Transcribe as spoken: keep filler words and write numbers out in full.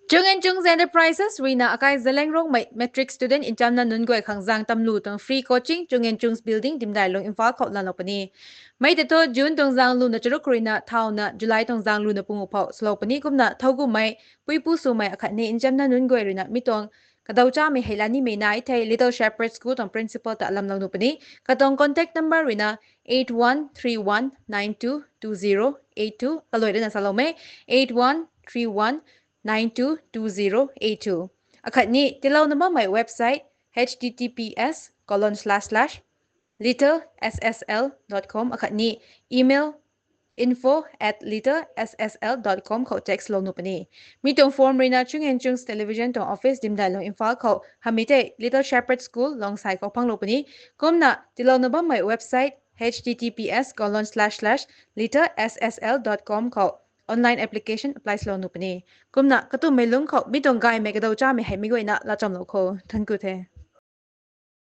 Chung and Chungs Enterprises ruina akai Zeliangrongmei matric student nchamna nunc guay khang zaeng tamlu tuang free coaching Chung and Chungs Building, Dimdailong, Imphal khou laalou puni. Mi tei thu June tuang zaeng luna charuk ruina thauna July tuang zaeng luna pungu phou swlou puni. Kumna thowkumhmei puipu swmei akhatni nchamna nunc guay ruina mi tuang kadaw chamei hei laa nimei nai thei Little Shepherd School tuang principal ta lamlou nuh puni. Katuang contact number ruina eight one three one nine two two zero eight two, kalui rana saloumei, eight one three one nine two two zero eight two. Akhatni tiilouna bammei website, H T T P S colon slash slash little S S L dot com, akhatni email info at little S S L dot com khou text lou nuh puni. Mi tuang form ruina Chung and Chungs Television tuang office Dimdailong, Imphal khou hamei tei Little Shepherd School Longsai khou phanglou puni. Kumna tiilouna bammei website, H T T P S colon slash slash little S S L dot com khou online application apply swlou nuh puni. Kumna katumei lungc khou mi tuang gaymei kadaw chamei hei mi guayna laachamlou kho. Thank you the.